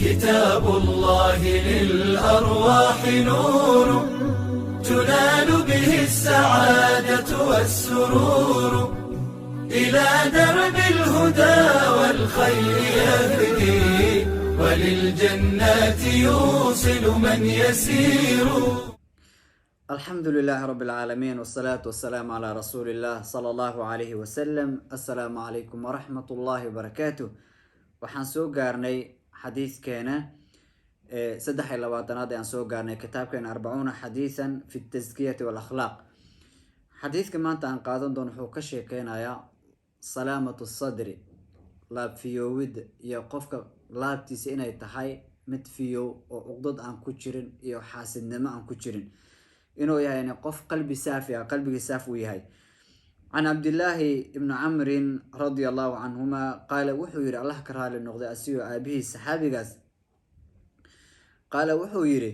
كتاب الله للأرواح نور، تنال به السعادة والسرور. إلى درب الهدى والخير يهدي، وللجنات يوصل من يسير. الحمد لله رب العالمين، والصلاة والسلام على رسول الله صلى الله عليه وسلم. السلام عليكم ورحمة الله وبركاته. Waxaan soo gaarnay xadiidkeena 23aad ee aan soo gaarnay kitaabkeena 40 حديثا في التزكية والأخلاق. Xadiidka maanta aan qaadan doono wuxuu ka sheekeynayaa سلامة الصدر, laab fiyoowidda iyo qofka laabtiisa inay tahay mid fiyow oo cuqdad aan ku jirin iyo xaasidnimo aan ku jirin, inuu yahay qof qalbi saafi ah, qalbigii saaf uu yahay. عن عبد الله بن عمرو رضي الله عنهما قال, wuxuu yihi, Allah ka raali noqday asigoo aabihii saxaabigaas, قال, wuxuu yihi: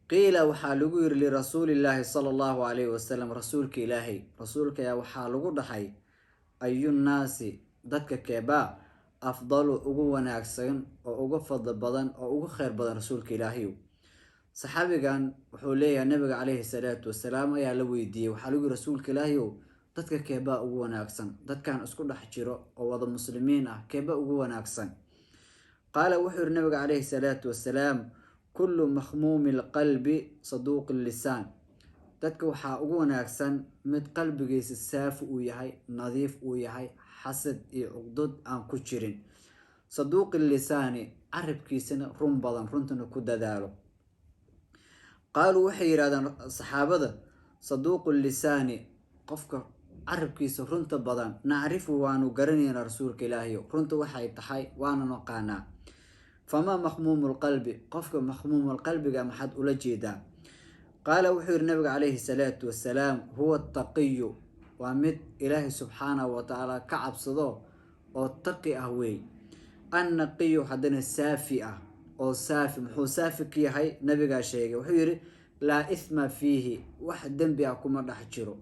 قيل, waxaa lagu yiri, لرسول الله صلى الله عليه وسلم, rasuulka Ilaahay, rasuulka ayaa waxaa lagu dhahay: أي الناس, dadka keebaa, أفضل, ugu wanaagsan oo ugu fadli badan oo ugu kheyr badan, rasuulka Ilaahayow? Saxaabigan wuxuu leeyahay nabiga caleyhi salaatu wasalaam ayaa la weydiiyey. Waxaa lagu yiri: "Rasuulka Ilaahayow, dadka keebaa ugu wanaagsan? Dadkan isku dhex jiro oo wada muslimiin ah, keebaa ugu wanaagsan?" قال, wuxuu yihi nabiga caleyhi salaatu wasalaam: كل مخموم القلب صدوق اللسان. Dadka waxaa ugu wanaagsan mid qalbigiisa saafi uu yahay, nadiif uu yahay, xasad iyo cuqdad aan ku jirin, صدوق اللسان, carabkiisana run badan, runtana ku dadaalo. قالوا, waxay yidhahdeen saxaabada: صدوق اللسان, qofka carabkiisa runta badan, نعرفه, waanu garanaynaa, rasuulka Ilaahayo, runta waxay tahay waanu naqaanaa. فما مخموم القلب? Qofka مخموم القلب ga maxaad ula jeedaa? قال, wuxuu yihi nabiga calayhi salaatu wasalaam: هو التقي, waa mid Ilaahay subxaanahu watacaala ka cabsado oo taqi ah wey, النقي, haddana saafi ah. Oo saafi muxuu saafi ka yahay? Nabigaa sheegay. Wuxuu yihi: لا إثم فيه, wax dembi ah kuma dhex jiro,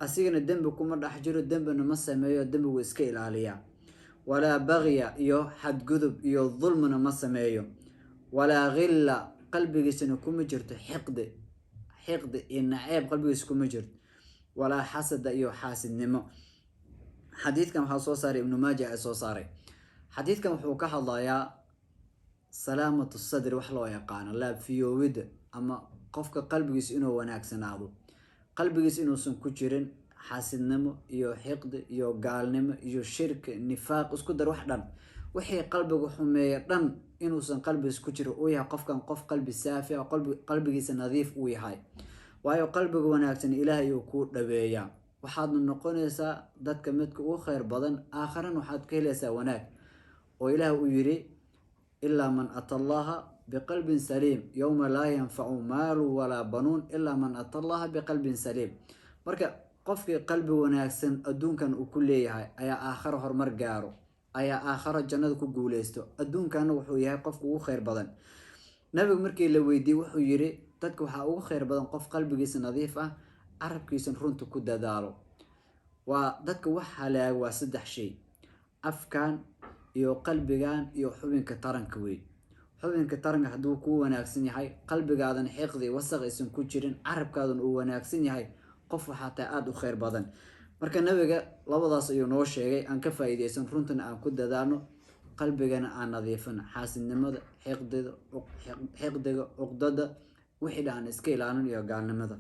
asigana dembi kuma dhex jiro, dembina ma sameeyo, dembigu iska ilaaliyaa. ولا بغي, iyo xadgudub iyo dulmina ma sameeyo. ولا غل, qalbigiisana kuma jirto xiqdi, xiqdi iyo naceeb qalbigiisa kuma jirto. ولا حسد, iyo xaasidnimo. Xadiidkan waxaa soo saaray Ibnu Maaja ee soo saaray. Xadiidkan wuxuu ka hadlayaa سلامة الصدر, wax loo yaqaano laabfiyoowida ama qofka qalbigiisa inuu wanaagsanaado, qalbigiisa inuusan ku jirin xaasidnimo iyo xiqdi iyo gaalnimo iyo shirki, nifaaq, isku dar, wax dhan wixii qalbiga xumeeya dhan inuusan qalbigiisa ku jirin, uu yahay qofkan qof qalbi saafi ah, qalbigiisa nadiif uu yahay. Waayo, qalbiga wanaagsan Ilaah ayuu kuu dhaweeyaa, waxaadna noqonaysaa dadka midka ugu kheyr badan, aakharana waxaad ka helaysaa wanaag, oo Ilaah uu yiri: إلا من أتى الله بقلب سليم، يوم لا ينفع مال ولا بنون إلا من أتى الله بقلب سليم. Marka qofkii qalbi wanaagsan adduunkan uu ku leeyahay ayaa aakharo horumar gaaro, ayaa aakharo jannada ku guuleysto, adduunkana wuxuu yahay qofka ugu kheyr badan. Nabigu markii la weydiiyey wuxuu yiri: dadka waxaa ugu kheyr badan qof qalbigiisa nadiif ah, carabkiisana runta ku dadaalo. Waa dadka wax halaaga waa saddex shay: afkan iyo qalbigan iyo xubinka taranka wey. Xubinka taranka hadduu kuu wanaagsan yahay, qalbigaadan xiqdi wasaq aysan ku jirin, carabkaadan uu wanaagsan yahay, qof waxaa tahay aada u kheyr badan. Marka nabiga labadaas ayuu noo sheegay. Aan ka faa-iideysan, runtana aan ku dadaalno, qalbigana aan nadiifin, xaasidnimada, xiqdiga, xiqdiga, cuqdada, wixii dhan aan iska ilaalin, iyo gaalnimada.